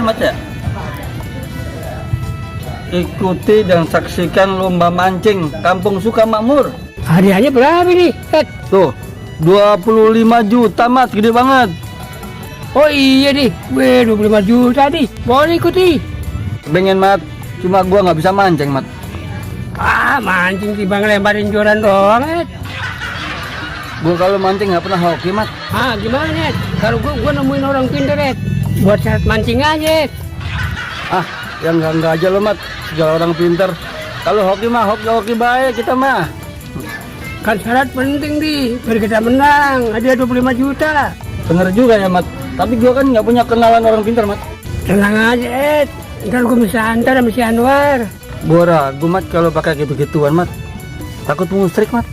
Mat ya? Ikuti dan saksikan lomba mancing Kampung Sukamakmur. Hadiahnya berapa nih? Tuh, 25 juta Mat, gede banget. Oh iya nih, 25 juta nih. Boleh ikuti. Pengen Mat, cuma gua nggak bisa mancing Mat. Mancing timbang lemparin joran doang, Gua kalau mancing nggak pernah hoki Mat. Gimana, Ed? Kalau gua nemuin orang pintar, Ed. Buat syarat mancing aja, Ed. Yang enggak aja lo Mat, segala orang pintar. Kalau hoki mah hoki baik kita mah. Kan syarat penting biar kita menang. Hadiah 25 juta. Bener juga ya Mat, tapi gua kan nggak punya kenalan orang pintar Mat. Tenang aja, Ed. Ntar gua bisa antar sama si Anwar. Gua ragu Mat kalau pakai gitu-gituan Mat. Takut musrik Mat.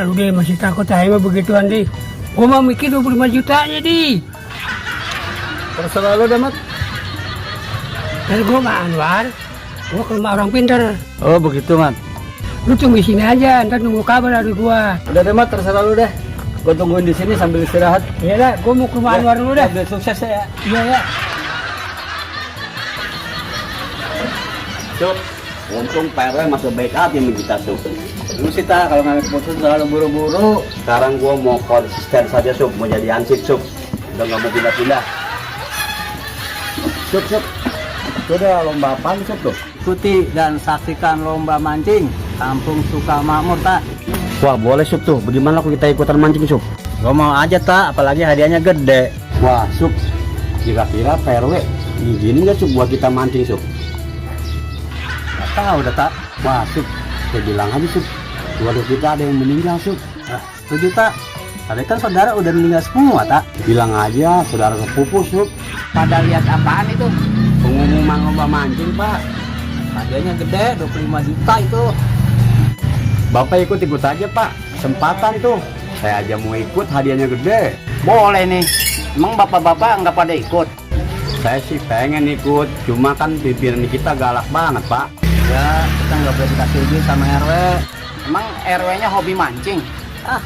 Lu deh masih takut aja mah begituan deh. Gua mau mikir 25 jutanya di. Terserah lo dah Mat. Dari gua sama Anwar, gua ke rumah orang pintar. Oh begitu Mat. Lu tunggu di sini aja, ntar nunggu kabar dari gua. Udah deh Mat, terserah lo deh. Gua tungguin di sini sambil istirahat. Iya dah, gua mau ke rumah Anwar dulu dah. Sambil sukses ya. Iya ya. Cuk, untung Pak RW masih baik hati sama kita, Cuk. Lu sih tak kalau ngambil keputusan terlalu buru-buru. Sekarang gua mau konsisten saja, Cuk, mau jadi ansip, Cuk. Udah nggak mau pindah-pindah. Cuk, itu udah lomba apa nih, Cuk, tuh? Ikuti dan saksikan lomba mancing Kampung Sukamakmur tak. Wah, boleh, Cuk, tuh. Bagaimana kalau kita ikutan mancing, Cuk? Gua mau aja tak, apalagi hadiahnya gede. Wah, Cuk, kira-kira Pak RW izinin nggak, Cuk, buat kita mancing, Cuk? Tahu udah tak. Wah, Cuk, saya bilang aja, Cuk. Keluarga kita ada yang meninggal, Cuk. Setuju tak? Tadi kan saudara udah meninggal semua tak. Bilang aja, saudara kepupus, Cuk. Pada lihat apaan itu? Pengumuman lomba mancing, Pak. Hadiahnya gede, 25 juta itu. Bapak ikut aja, Pak. Kesempatan tuh. Saya aja mau ikut, hadiahnya gede. Boleh nih. Emang bapak-bapak nggak pada ikut? Saya sih pengen ikut, cuma kan pimpinan kita galak banget, Pak. Ya, kita nggak boleh dikasih izin sama RW. Emang RW-nya hobi mancing?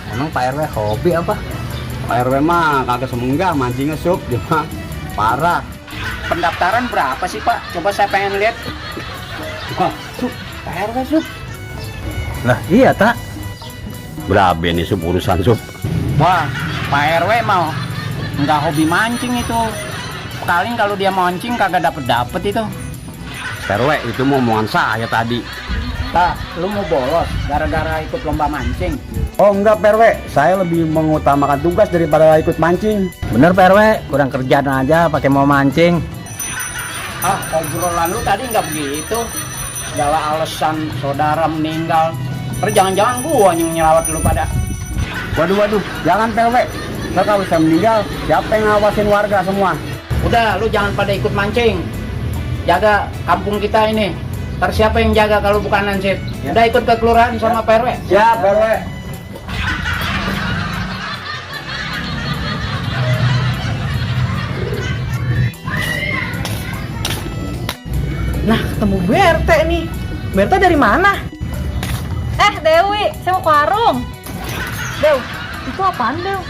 Emang Pak RW hobi apa? Pak RW mah kagak semenggah mancingnya, Sup. Dia mah parah. Pendaftaran berapa sih Pak? Coba saya pengen lihat. Wah, Sup, Pak RW, Sup. Lah iya tak. Berapa nih, Sup, urusan, Sup? Wah, Pak RW mau nggak hobi mancing itu. Paling kalau dia mancing kagak dapet itu. Pak RW, itu mau omongan saya tadi. Tak, lu mau bolos gara-gara ikut lomba mancing? Oh enggak, Pak RW, saya lebih mengutamakan tugas daripada ikut mancing. Bener Pak RW, kurang kerjaan aja pakai mau mancing. Obrolan lu tadi nggak begitu. Segala alasan saudara meninggal. Terus jangan-jangan gua yang nyelawat lu pada. Waduh, jangan, Pak RW. Ntar kalau saya meninggal, siapa yang ngawasin warga semua? Udah, lu jangan pada ikut mancing. Jaga kampung kita ini. Ntar siapa yang jaga kalau bukan Ansip? Udah ikut ke kelurahan sama Pak RW. Siap, Pak RW. Nah, ketemu Bu RT nih. Bu RT dari mana? Dewi, saya mau ke warung. Dew, itu apaan Dew?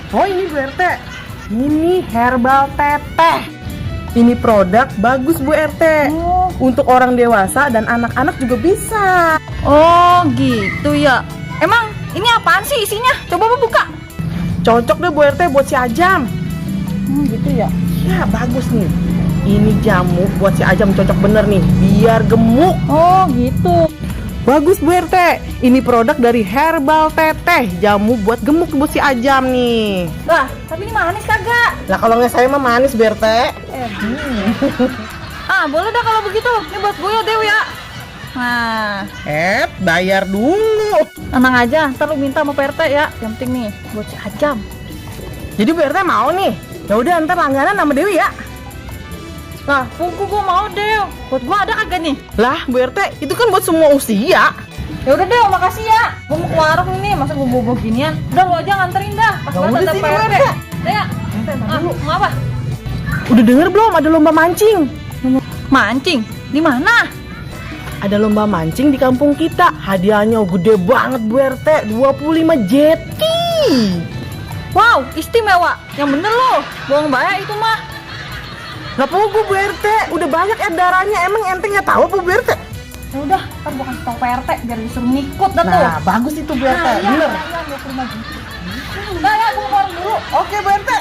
Oh, ini Bu RT. Ini herbal teteh. Ini produk bagus Bu RT. Untuk orang dewasa dan anak-anak juga bisa. Oh gitu ya. Emang ini apaan sih isinya? Coba buka. Cocok deh Bu RT buat si Ajam. Gitu ya. Ya, bagus nih. Ini jamu buat si Ajam cocok bener nih, biar gemuk. Oh gitu. Bagus Bu RT. Ini produk dari Herbal Teteh, jamu buat gemuk buat si Ajam nih. Lah, tapi ini manis kagak? Lah kalau nggak saya mah manis Bu RT. Boleh dah kalau begitu. Ini buat gue ya Dew ya. Nah, Bayar dulu. tenang aja, ntar lu minta sama Pak RT ya. Yang penting nih, buat si Ajam. Jadi Bu RT mau nih. Ya udah ntar langganan sama Dewi ya. Nah, buku gue mau Dew. Buat gue ada kagak nih? Lah Bu RT, itu kan buat semua usia. Ya udah Dew, makasih ya. Gue mau ke warung nih, masa gue bobo ginian. Udah lu aja nganterin dah. Pas Ya banget udah ada sih, Pak Bu RT. RT. Udah ya. Mau apa? Udah denger belum ada lomba mancing? Mancing? Di mana? Ada lomba mancing di kampung kita. Hadiahnya gede banget Bu RT, 25 jeti. Wow, istimewa. Yang bener loh, bohong banyak itu mah. Gak perlu Bu RT, udah banyak edarannya. Emang ente nggak tahu apa Bu RT? Ya udah, ntar gua kasih tau Pak RT biar disuruh ngikut dah tuh. Nah, bagus itu Bu RT, iya, bener. iya, 25 juta. Udah ya, gua keluar dulu. Oke Bu RT.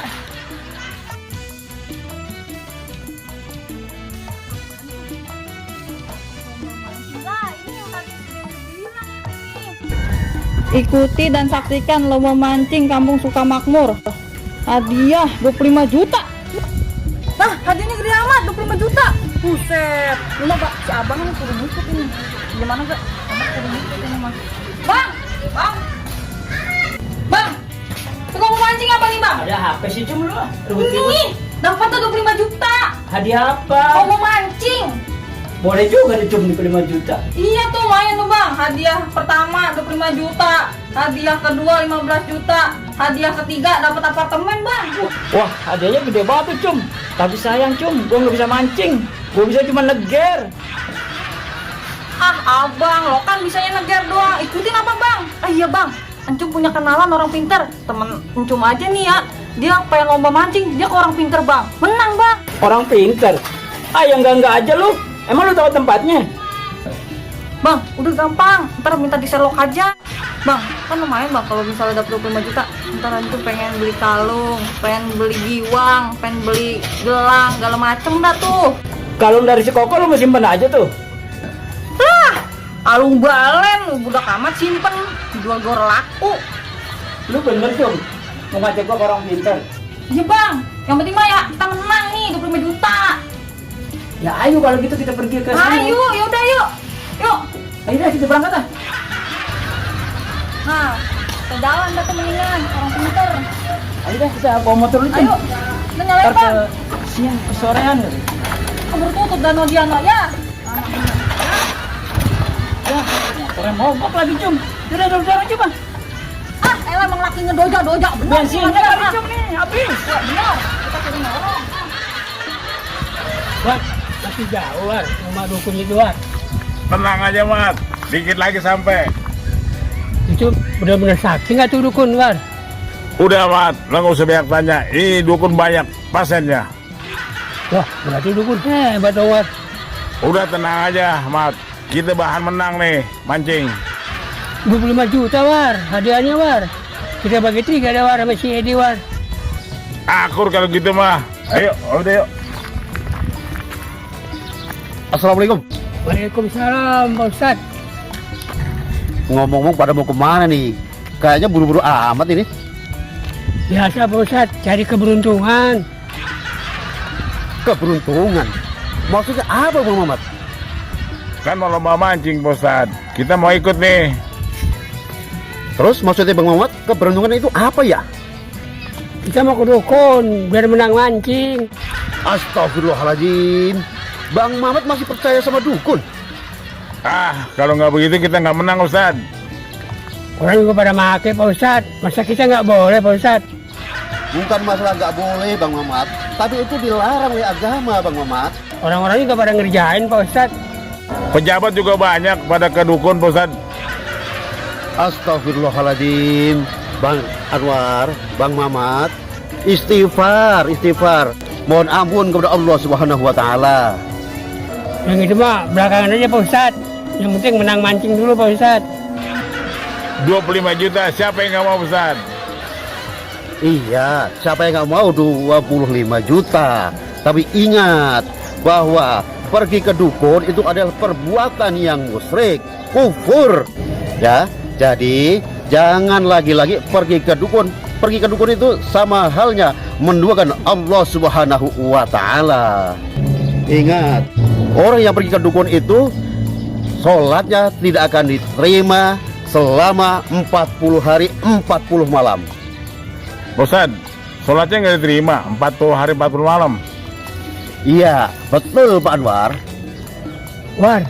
Ikuti dan saksikan lomba mancing Kampung Sukamakmur. Hadiah 25 juta. Nah, hadiahnya gede amat, 25 juta. Buset. Ini mah, Pak, si Abang ini suruh ngikut ini. Gimana, Kak? Abang suruh ngikut ini, Mas. Bang! Bang! Bang! Suka mau mancing apa nih, Bang? Ada HP sih cum lu. Ini, dapat tuh 25 juta. Hadiah apa? Mau mancing. Boleh juga dicum 25 juta. Iya tuh, lumayan tuh Bang. Hadiah pertama 25 juta, hadiah kedua 15 juta, hadiah ketiga dapat apartemen Bang. Wah, hadiahnya gede banget tuh cum. Tapi sayang cum, gua nggak bisa mancing. Gua bisa cuma neger. Ah Abang, lo kan bisanya neger doang. Ikutin apa Bang? Ah iya Bang, Encum punya kenalan orang pinter. Temen Encum aja nih ya, dia pengen lomba mancing, dia ke orang pinter Bang. Menang Bang. Orang pinter. Ah, yang enggak aja lu. Emang lu tahu tempatnya? Bang, udah gampang, ntar minta di Sherlock aja. Bang, kan lumayan Bang kalau misalnya dapet 25 juta. Ntar Encum pengen beli kalung, pengen beli giwang, pengen beli gelang, segala macem dah tuh. Kalung dari si Koko lu mau simpen aja tuh. Alung balen, budak amat simpen, dijual gor laku. Lu bener cum. Mau ngajak gua ke orang pinter. Iya Bang, yang penting mah ya kita menang nih 25 juta. Ya ayo kalau gitu kita pergi ke sana. Ayo, yaudah yuk. Yuk. Ayo dah kita berangkat dah. Nah, kita jalan dah tuh mendingan, orang pinter. Ayo dah kita bawa motor lu cum. Ayo, kita nyalain Ntar Bang. ke siang ke sorean. Keburu tutup Danau Diana ya. Ya, motornya mogok lagi cum. Udah dorong aja bang. Ah, elah emang laki ngedoja-doja. Bener. Bensinnya kali bener. cum nih habis. Ya, bener. Kita kirim orang. War, masih jauh War, rumah dukun itu War. Tenang aja Mat, dikit lagi sampai. Itu benar-benar sakti nggak tuh dukun War? Udah Mat, lo nggak usah banyak tanya. Ini dukun banyak pasiennya. Wah, berarti dukun hebat dong War. Udah tenang aja Mat, kita bahan menang nih mancing. 25 juta War, hadiahnya War. Kita bagi 3 ada War sama si Edi War. Akur kalau gitu mah. Ayo, udah yuk. Assalamualaikum. Waalaikumsalam Pak Ustadz. Ngomong-ngomong pada mau kemana nih? Kayaknya buru-buru amat ini. Biasa Pak Ustadz, cari keberuntungan. Keberuntungan. Maksudnya apa Bang Mamat? Kan mau lomba mancing Pak Ustadz. Kita mau ikut nih. Terus maksudnya Bang Mamat, keberuntungan itu apa ya? Kita mau ke dukun biar menang mancing. Astagfirullahaladzim. Bang Mamat masih percaya sama dukun? Ah, kalau nggak begitu kita nggak menang Ustadz. Orang juga pada make Pak Ustadz. Masa kita nggak boleh Pak Ustadz? Bukan masalah nggak boleh Bang Mamat, tapi itu dilarang oleh agama Bang Mamat. Orang-orang juga pada ngerjain Pak Ustadz. Pejabat juga banyak pada ke dukun Pak Ustadz. Astagfirullahaladzim. Bang Anwar, Bang Mamat, istighfar, istighfar. Mohon ampun kepada Allah Subhanahu wa taala. Yang itu mah belakangan aja Pak Ustadz. Yang penting menang mancing dulu Pak Ustadz. 25 juta, siapa yang nggak mau Ustadz? Iya, siapa yang nggak mau 25 juta. Tapi ingat bahwa pergi ke dukun itu adalah perbuatan yang musyrik, kufur. Ya, jadi jangan lagi-lagi pergi ke dukun. Pergi ke dukun itu sama halnya menduakan Allah Subhanahu wa taala. Ingat, orang yang pergi ke dukun itu sholatnya tidak akan diterima selama 40 hari 40 malam. Pak Ustadz, sholatnya nggak diterima 40 hari 40 malam. Iya, betul Pak Anwar. War,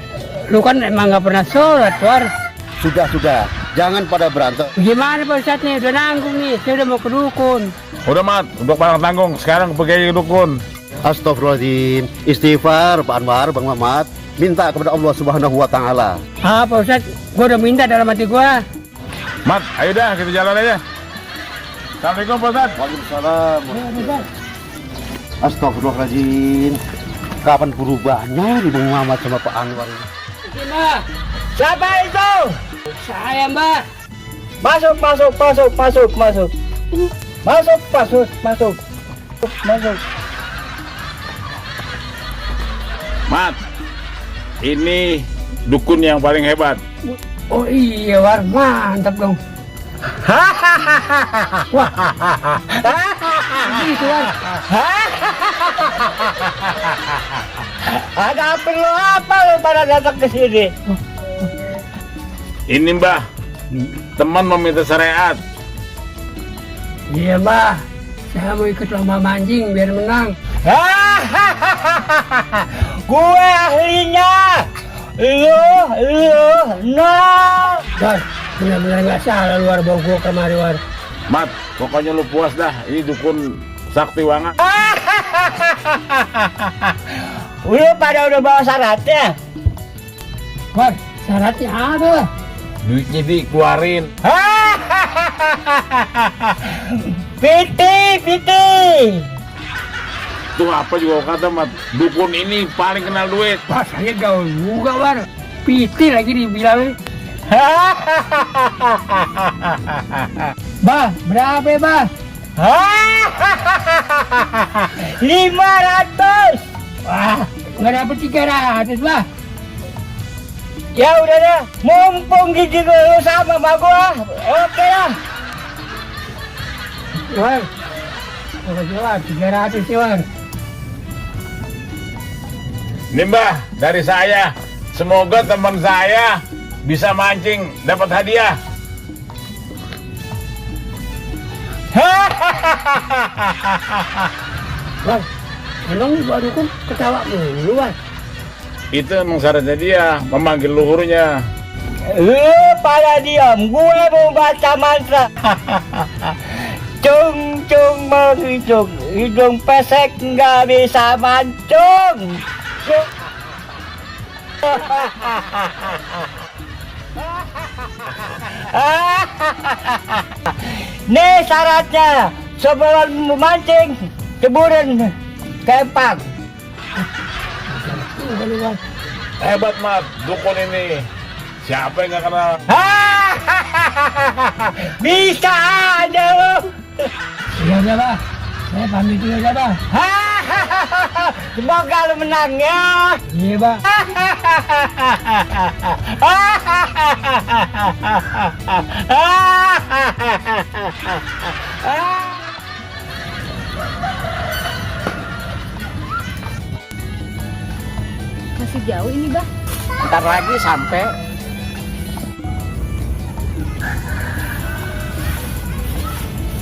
lu kan emang nggak pernah sholat War. Sudah, jangan pada berantem. Gimana Pak Ustadz nih, udah nanggung nih, saya udah mau ke dukun. Udah Mat, untuk barang tanggung, sekarang pergi aja ke dukun. Astagfirullahaladzim. Istighfar Pak Anwar, Bang Mamat. Minta kepada Allah Subhanahu wa taala. Ah Pak Ustadz, gua udah minta dalam hati gua. Mat, ayo dah kita jalan aja. Assalamualaikum Pak Ustadz. Waalaikumsalam. Astagfirullahaladzim. Kapan berubahnya nih Bang Muhammad sama Pak Anwar ini? Mbak, Siapa itu? saya Mbak. Masuk. Mat, ini dukun yang paling hebat. Oh iya War, mantap dong. Wah, gitu War. Ada perlu apa lo pada datang ke sini? Ini Mbah, teman meminta syariat. Iya Mbak, saya mau ikut lomba mancing biar menang. Gue ahlinya. No. War, benar-benar nggak salah lu War, bawa gua kemari War. Mat, pokoknya lu puas dah. Ini dukun sakti wangan. Lu pada udah bawa syaratnya? War, syaratnya ada. Duitnya dikeluarin. Piti. Itu apa juga kata Mat, dukun ini paling kenal duit. Wah, saya gaul juga War. Piti lagi dibilangin. Bah, berapa ya, Bah? 500. Wah, nggak dapet 300, Bah. Ya udah deh, mumpung gigi lu sama gua. Oke lah. War, kalau jual 300 sih, War. Ini Mbah, dari saya, semoga teman saya bisa mancing dapat hadiah. War, emang baru kan ketawa mulu, War. Itu emang syaratnya dia, memanggil luhurnya. Pada diam, gue mau baca mantra. Cung cung menghidung, hidung pesek nggak bisa mancung. Nih syaratnya, sebelum memancing, ceburin kempang. Hebat Mat, dukun ini. Siapa yang nggak kenal? Bisa aja lu. Iya, udah, Bah. Saya pamit dulu ya, Bah. Semoga lu menang ya. Iya, Bah. Masih jauh ini, Bah. Ntar lagi sampai.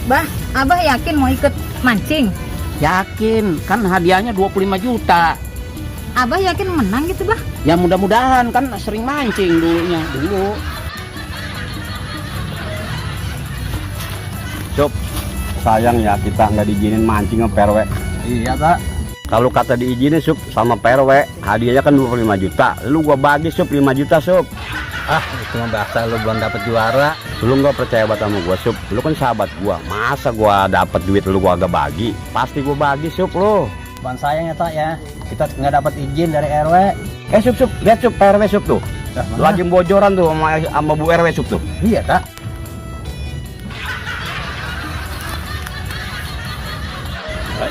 Bah, Abah yakin mau ikut mancing? Yakin, kan hadiahnya 25 juta. Abah yakin menang gitu, Bah? Ya mudah-mudahan, kan sering mancing dulu. Sup, sayang ya kita nggak diizinin mancing sama PRW. Iya, Pak. Kalau kata diizinin Sup sama PRW, hadiahnya kan 25 juta. Lu gua bagi Sup 5 juta Sup. Ah, itu mah bahasa lu belum dapat juara. Lu nggak percaya banget sama gua Sup. Lu kan sahabat gua. Masa gua dapat duit lu gua agak bagi? Pasti gua bagi Sup lu. Bukan sayang ya, Tak ya. Kita nggak dapat izin dari RW. Sup, lihat Sup PRW Sup tuh. Lagi bocoran tuh sama Bu RW Sup tuh. Iya, Tak.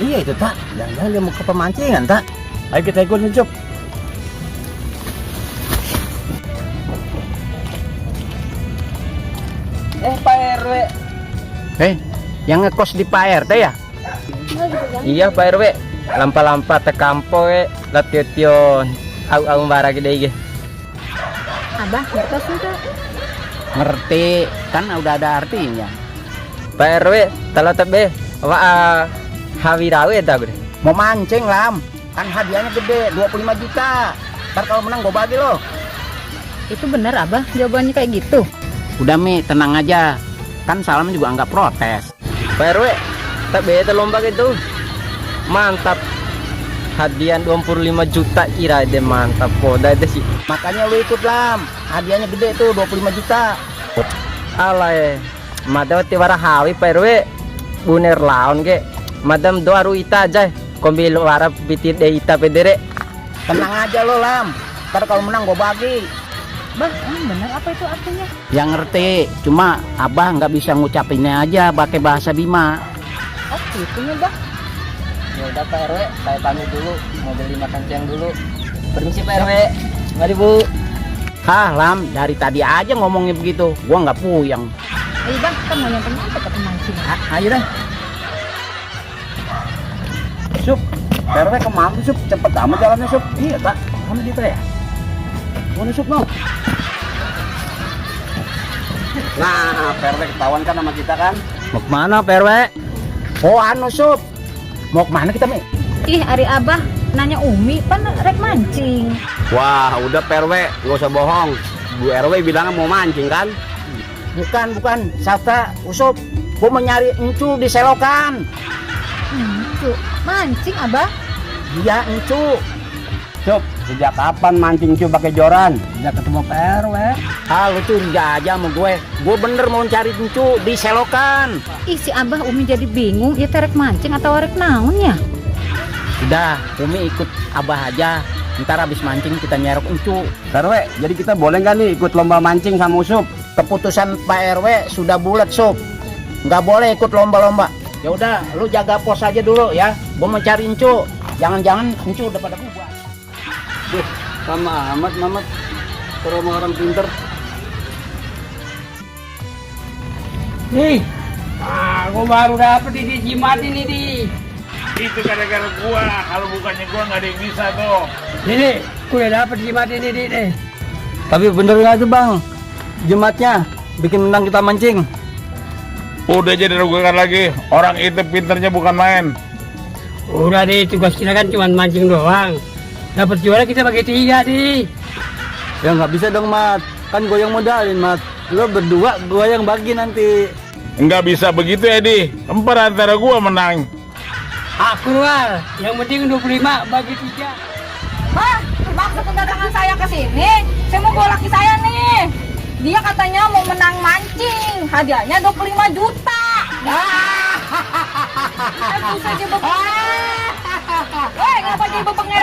Iya itu, Tak. Jangan-jangan dia mau ke pemancingan, Tak. Ayo kita ikutin Sup. Pak RW. Yang ngekos di Pak RT ya? Iya, Pak RW. Lampa-lampa tekampo latio-tio au bara gede. Abah ngertos itu. Ngerti, kan udah ada artinya. Pak RW, kalau tebe hawi rawe ta gue. Mau mancing, Lam. Kan hadiahnya gede, 25 juta. Ntar kalau menang gue bagi lo. Itu bener, Abah? Jawabannya kayak gitu? Udah Mi, tenang aja. Kan Salam juga nggak protes. Pak RW, tebe itu lomba gitu. Mantap. Hadiah 25 juta kira deh, mantap poda deh sih. Makanya lu ikut, Lam. Hadiahnya gede tuh, 25 juta. Alay, madawati wara hawi Pak RW. buner laon ke. Madam doa ru ita aja. Kombil warap bitit de ita pedere. Tenang aja lo Lam, ntar kalau menang gue bagi. Bah, bener apa itu artinya? Yang ngerti, cuma abah nggak bisa ngucapinnya aja pakai bahasa Bima. Oh gitu ya bah. Ya udah Pak RW, saya pamit dulu. Mau beli makan siang dulu. Permisi Pak RW. Mari Bu. Hah Lam, dari tadi aja ngomongnya begitu, gua nggak puyeng. Ayo bang, kita mau nyampe ke pemancing. Ayo deh. Sup, PRW kemana Sup? Cepet amat jalannya Sup. Iya Pak, mana kita ya? Mana Sup no? Nah, PRW ketahuan kan sama kita kan? Mau kemana PRW? Oh anu Sup, mau kemana kita Mi? Ih, Ari Abah nanya Umi, pan rek mancing. Wah, udah PRW, gak usah bohong. Bu RW bilangnya mau mancing kan? Bukan, Sata, Usup. Gua mau nyari encu di selokan. Cu, mancing Abah? Iya encu. Cup, sejak kapan mancing cu pakai joran? Udah ketemu PRW. Ah lu curiga aja sama gue. Gue bener mau cari encu di selokan. Ih, si Abah Umi jadi bingung, ya terek mancing atau rek naon ya? Udah, Umi ikut Abah aja. Ntar abis mancing kita nyerok encu. PRW, jadi kita boleh nggak nih ikut lomba mancing sama Usup? Keputusan Pak RW sudah bulat Sup. Nggak boleh ikut lomba-lomba. Ya udah, lu jaga pos aja dulu ya. Gue mau cari encu. Jangan-jangan encu udah pada bubar. Duh, sama amat Mamat. Kalau mau orang pinter. Nih, gua baru dapet di jimat ini di. Itu gara-gara gua. Kalau bukannya gua nggak ada yang bisa tuh. Ini, gua udah dapet jimat ini di. Tapi benerin aja bang, jematnya bikin menang kita mancing. Udah jadi ragukan lagi. Orang itu pinternya bukan main. Udah deh, tugas kita kan cuma mancing doang. Dapat juara kita bagi 3 di. Ya nggak bisa dong Mat, kan gue yang modalin Mat. Lo berdua gue yang bagi nanti. Nggak bisa begitu Edi. Empar antara gua menang. Aku keluar, yang penting 25 bagi 3. Bah, maksud kedatangan saya ke sini, saya mau bawa laki saya nih. Dia katanya mau menang mancing, hadiahnya 25 juta. Aku saja bebengek. Woi, ngapa jadi bebengek?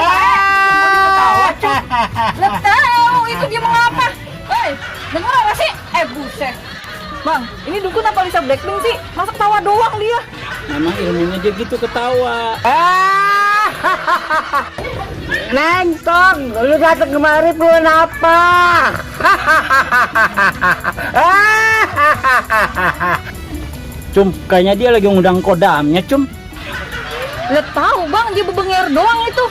Lihat tahu itu dia mengapa? Woi, dengar apa sih? Buset. Bang, ini dukun apa Lisa Blackpink sih? Masa ketawa doang dia? Memang ilmunya dia gitu ketawa. Nentong, lu datang kemari pun apa? Cum, kayaknya dia lagi ngundang kodamnya Cum. Lihat tahu bang, dia bebenger doang itu.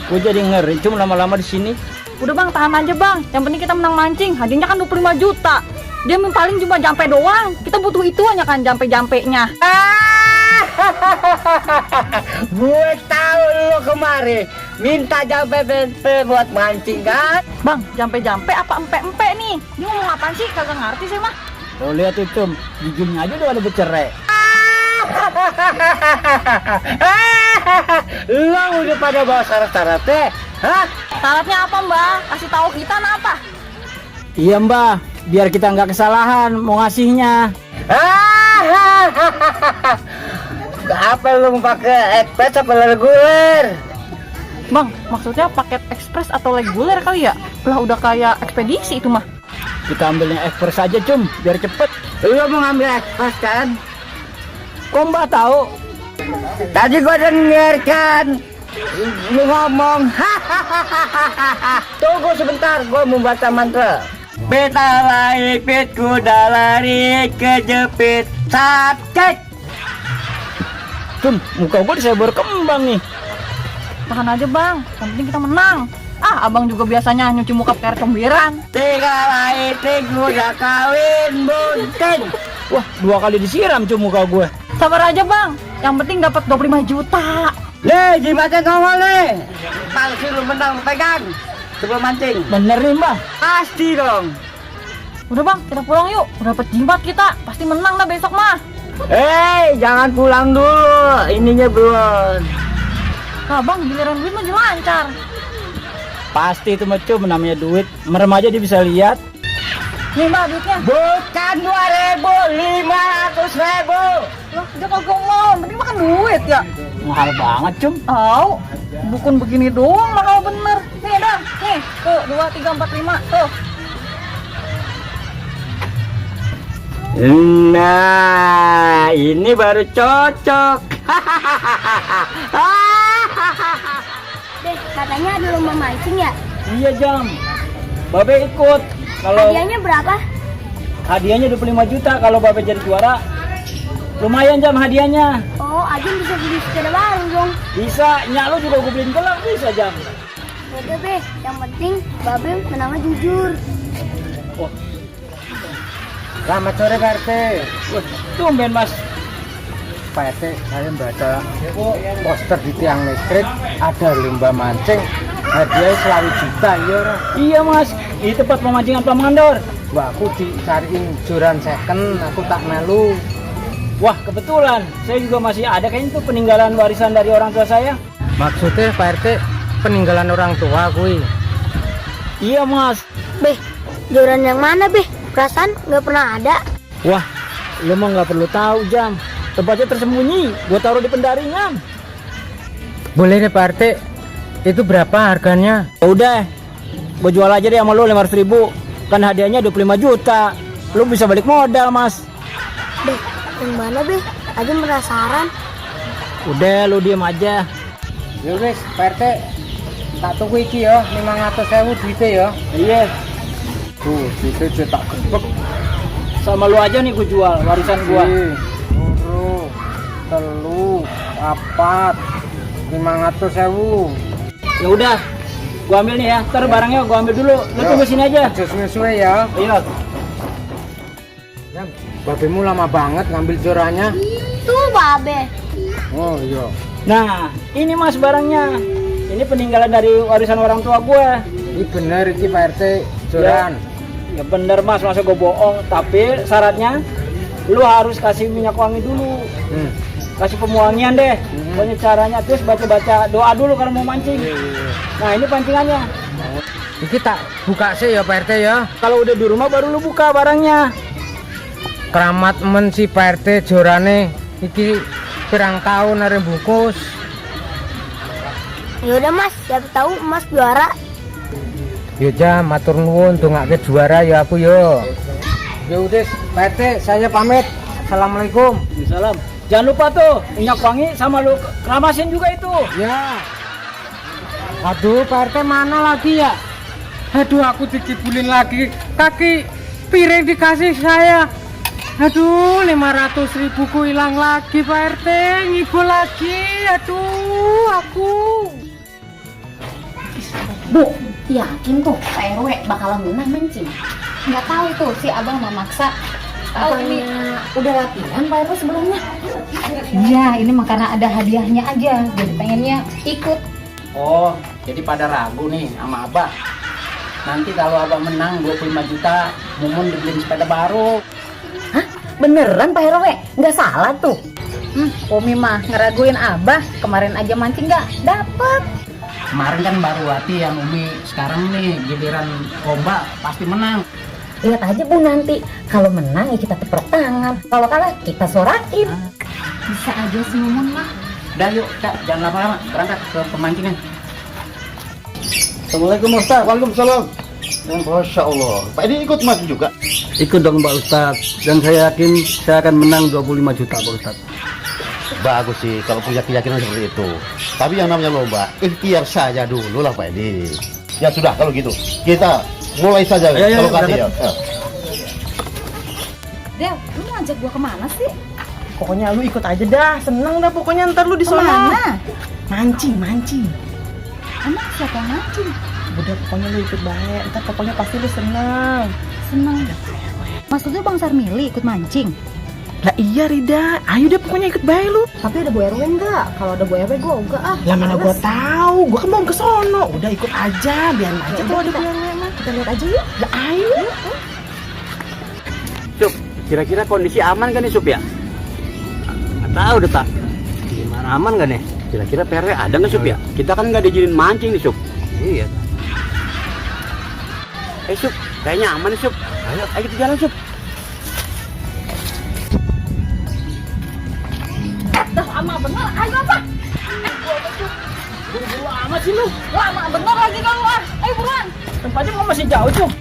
Gue jadi ngeri Cum lama-lama di sini. Udah bang, tahan aja bang. Yang penting kita menang mancing. Hadiahnya kan 25 juta. Dia paling cuma jampe doang. Kita butuh itu aja kan jampe-jampenya. Gue tahu lu kemari minta jampe-jampe buat mancing kan? Bang, jampe-jampe apa empe-empe nih? Dia ngomong apaan sih? Kagak ngerti sih mah. Lo lihat tuh Cum, giginya aja udah ada bercerai. Lu udah pada bawa syarat-syarat teh? Hah? Syaratnya apa mbak? Kasih tahu kita apa? Iya Mbah, biar kita nggak kesalahan mau ngasihnya. Apa lu mau pakai ekspres apa reguler? Bang, maksudnya paket ekspres atau reguler kali ya? Lah udah kayak ekspedisi itu mah. Kita ambil yang ekspres aja Cum, biar cepet. Lu mau ngambil ekspres kan? Kok Mbah tahu? Tadi gua denger kan lu ngomong. Tunggu sebentar, gua mau baca mantra. Peta lari, pit kuda lari, kejepit, sakit. Cum, muka gue saya berkembang nih. Tahan aja bang, yang penting kita menang. Abang juga biasanya nyuci muka pakai air comberan. Tiga lari, kuda kawin, bunting. Wah, 2 kali disiram Cum muka gue. Sabar aja bang, yang penting dapat 25 juta. Nih, jimatnya ngomong nih. Palsu lu menang, pegang. Sebelum mancing. Bener nih Mbah. Pasti dong. Udah bang, kita pulang yuk. Udah dapet jimat kita, pasti menang dah besok mah. Jangan pulang dulu, ininya belum. Nah bang, giliran duit mah lancar. Pasti itu mah Cum, namanya duit. Merem aja dia bisa lihat. Nih mbak duitnya. Bukan 2.000, 500.000. Lah dia kagak mau, mending makan duit ya. Mahal banget, Cum. Au, bukan begini doang mahal bener. Nih dah, nih tuh 2, 3, 4, 5 tuh. Nah, ini baru cocok. Deh, katanya ada lomba mancing ya? Iya Jam, Babe ikut. Kalau Hadiahnya berapa? hadiahnya 25 juta kalau Babe jadi juara. Lumayan Jam hadiahnya. Oh, Ajun bisa beli sepeda baru dong. Bisa, nyak lu juga gue beliin gelang bisa Jam. Udah be, yang penting Babe menangnya jujur. Selamat sore Pak RT. Wah, tumben Mas. Pak RT, saya baca poster di tiang listrik ada lomba mancing. Hadiahnya selalu juta ya. Iya Mas, di tempat pemancingan Pak Mandor. Wah, aku dicariin joran second, aku tak melu. Wah, kebetulan saya juga masih ada kayaknya itu peninggalan warisan dari orang tua saya. Maksudnya Pak RT peninggalan orang tua kui. Iya Mas. Be, joran yang mana be? Perasaan nggak pernah ada. Wah, lu mah nggak perlu tahu Jam. Tempatnya tersembunyi, gua taruh di pendaringan. Boleh deh Pak RT. Itu berapa harganya? Ya udah, gua jual aja deh sama lu 500.000. Kan hadiahnya 25 juta. Lu bisa balik modal Mas. Be, yang mana be? Ajun penasaran. Udah, lu diem aja. Ya wis, Pak RT. Tak tuku iki ya, 500.000 duitnya ya. Iya, Tuh, duitnya cetak gebek. sama lu aja nih gua jual warisan gua. Loro, telu, 4, 500.000. Ya udah, gua ambil nih ya. Ntar barangnya gua ambil dulu. Lu tunggu sini aja. Aja suwe-suwe ya. Iya. Yang babemu lama banget ngambil jorannya. Tuh Babe. Oh iya. Nah, ini Mas barangnya. Ini peninggalan dari warisan orang tua gua. Ini bener iki Pak RT joran. Ya bener Mas, masa gue bohong. Tapi syaratnya lu harus kasih minyak wangi dulu. Kasih pewangian deh. Pokoknya caranya terus baca-baca doa dulu kalau mau mancing. Nah, ini pancingannya. Iki tak buka sih ya Pak RT ya. Kalau udah di rumah baru lu buka barangnya. Keramat men si Pak RT jorane. Iki pirang tahun arep bungkus. Yaudah Mas, siapa tahu Mas juara. Yo Jam, matur nuwun dongake juara ya aku yo. Ya udah Pak RT, saya pamit. Assalamualaikum. Salam. Jangan lupa tuh minyak wangi sama lu keramasin juga itu. Ya. Aduh, Pak RT mana lagi ya? Aduh, aku dikibulin lagi. Kaki piring dikasih saya. Aduh, 500.000 ku hilang lagi Pak RT. Ngibul lagi. Aduh, aku. Bu, yakin tuh Pak RW bakalan menang mancing? Nggak tahu tuh si abang memaksa. Tahu ini udah latihan Pak RW sebelumnya? Iya, ini mah karena ada hadiahnya aja, jadi pengennya ikut. Oh, jadi pada ragu nih sama Abah. Nanti kalau Abah menang 25 juta, Mumun dibeliin sepeda baru. Hah? Beneran Pak RW? Nggak salah tuh. Umi mah ngeraguin Abah, kemarin aja mancing nggak dapet. Kemarin kan baru latihan Umi, sekarang nih giliran lomba pasti menang. Lihat aja Bu nanti, kalau menang ya kita tepuk tangan, kalau kalah kita sorakin. Bisa aja si Mumun mah. Udah yuk, Kak, jangan lama-lama, berangkat ke pemancingan. Assalamualaikum Ustaz. Waalaikumsalam. Masya Allah. Pak ini ikut maju juga? Ikut dong Pak Ustadz, dan saya yakin saya akan menang 25 juta Pak Ustadz. Bagus sih kalau punya keyakinan seperti itu. Tapi yang namanya lomba, ikhtiar saja dulu lah Pak Edi. Ya sudah kalau gitu, kita mulai saja. Ayo, Kalau kata ya. Del, lu ngajak gua kemana sih? Pokoknya lu ikut aja dah, seneng dah pokoknya ntar lu di sana. Kemana? Mancing. Emang siapa yang mancing? Udah pokoknya lu ikut baik, ntar pokoknya pasti lu seneng. Seneng. Maksudnya Bang Sarmili ikut mancing? Lah iya Rida, ayo deh pokoknya ikut baik lu. Tapi ada Bu RW enggak? Kalau ada Bu RW gua enggak ah. Lah mana gua Males. tahu, gua kan mau ke sono. Udah ikut aja, biarin aja kalau ada Bu RW mah. Kita lihat aja yuk. Lah ayo. Sup, kira-kira kondisi aman kan nih Sup ya? Nggak tahu deh tak. Gimana aman nggak nih? Kira-kira PRW ada nggak Sup ya? Kita kan nggak diizinin mancing nih Sup. Iya. Sup, kayaknya aman nih Sup. Ayo kita jalan Sup. Dah lama bener, ayo apa? Buru-buru amat sih lu. Lama bener lagi kalau ayo buruan. Tempatnya kok masih jauh Sup.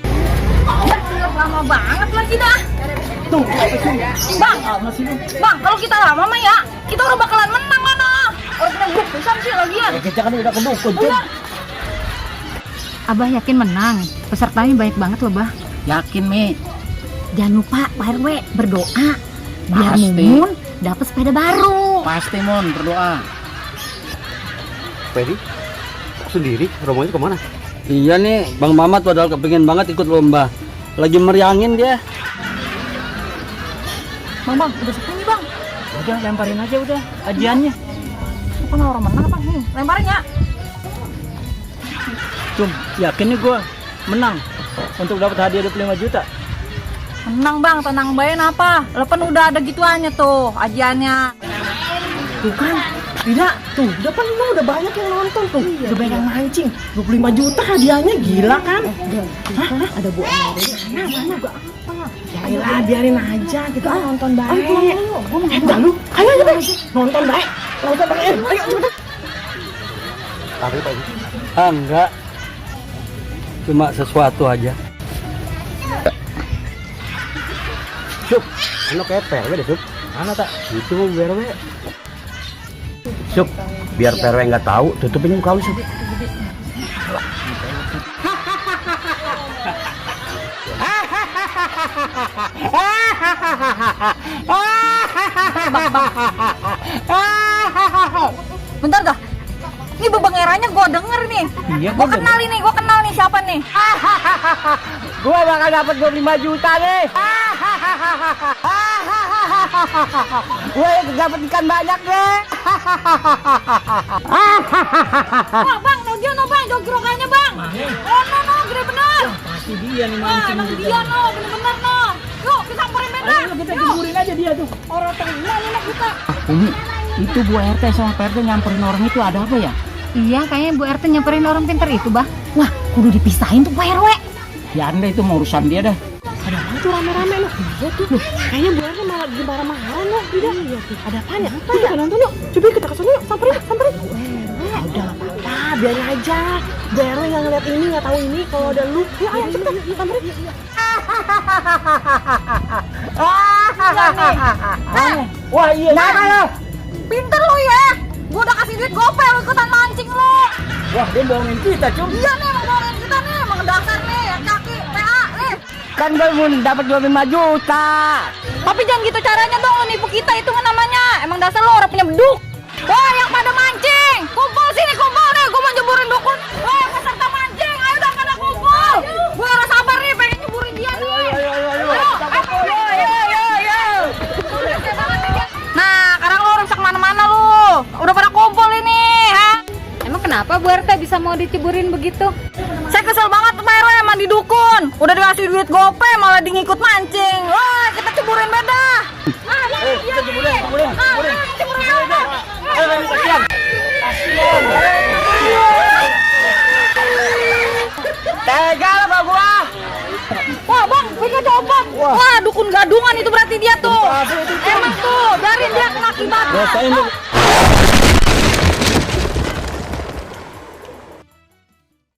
Lama banget lagi dah. Tuh, apa sih? Bang, Amat sih lu. bang, kalau kita lama mah ya, kita udah bakalan menang mana? Orang kita grup pisan sih lagian. Ya, kita kan udah kedukun Sup. Udah. Abah yakin menang. Pesertanya banyak banget loh, Bah. Yakin, Mi? Jangan lupa Pak RW berdoa biar Pasti. Mumun dapat sepeda baru. Pasti, Mon, berdoa. Pedi, sendiri, rombongannya kemana? Iya nih, Bang Mamat padahal kepingin banget ikut lomba. Lagi meriangin dia. Bang, udah sepi nih bang. Udah lemparin aja udah ajiannya. Bukan orang menang apa nih? Lemparin ya. Cum, yakin nih gua menang untuk dapat hadiah 25 juta. Menang bang, tenang bayan apa? Lepas udah ada gituannya tuh, ajiannya. Tuh kan, tidak, tuh udah penuh, udah banyak yang nonton tuh. Udah banyak yang mancing, 25 juta hadiahnya, gila kan? Hah? Ada Bu Eri. Mana gak apa? Yaelah, biarin aja, kita nonton baik. Udah lu, ayo aja Bang. Nonton baik, nonton baik. Ayo cepetan. Tapi Pak, Ah enggak. Cuma sesuatu aja. Sup, anu kayak PRW deh Sup. Mana tak? Itu mau PRW. Sup, biar PRW nggak tahu, tutupin muka lu Sup. Bentar dah. Ini bebang eranya gue denger nih. Iya, Gue kenal nih siapa nih. Gua bakal dapat 25 juta nih. Gue dapat ikan banyak deh. Wah bang, no dia no bang, jogrokannya bang. Oh no, gede bener. Pasti dia nih Wah mancing emang juga. dia no, bener-bener no. Yuk kita samperin beda. Ayo kita jeburin aja dia tuh. Orang terima nih kita. Umi, itu Bu RT sama Pak RT nyamperin orang itu ada apa ya? Iya, kayaknya Bu RT nyamperin orang pintar itu, Bah. Wah, kudu dipisahin tuh Pak RW. Ya anda itu mau urusan dia dah. Ada apa tuh rame-rame loh? Iya tuh, kayaknya Bu Eri malah lagi marah-marah loh. Tidak, iya tuh. Ada apaan ya? Apa ya? Nonton yuk, coba kita kesana yuk, samperin. Udah gak apa-apa, biarin aja. Bu Eri nggak ngeliat ini, nggak tahu ini. Kalau ada lu, yuk ayo cepetan, samperin. Wah iya. Kenapa lo? Pinter lu ya. Gue udah kasih duit gopay lu ikutan mancing lu. Wah dia bohongin kita Cum. Iya nih emang bohongin kita nih. Emang dasar nih kaki PA nih. Kan belum dapat 25 juta. Tapi jangan gitu caranya dong, lu nipu kita itu namanya. Emang dasar lu orang punya beduk. Wah yang pada mancing, kumpul sini kumpul nih. Gue mau jeburin dukun. Wah peserta mancing, ayo udah pada kumpul. Gue harus sabar nih, pengen nyeburin dia nih. Nah, sekarang lu rusak mana-mana lu. Udah pada kumpul ini, ha? Emang kenapa Bu RT bisa mau diciburin begitu? Saya kesel banget Pak RW sama di dukun. Udah dikasih duit gopay malah di ngikut mancing. Wah, kita ceburin beda. Kita jeburin. Tega lah Pak gua. Wah bang, mereka copot. Wah, dukun gadungan itu berarti dia tuh. Emang tuh, biarin dia kena akibat. Rasain lu.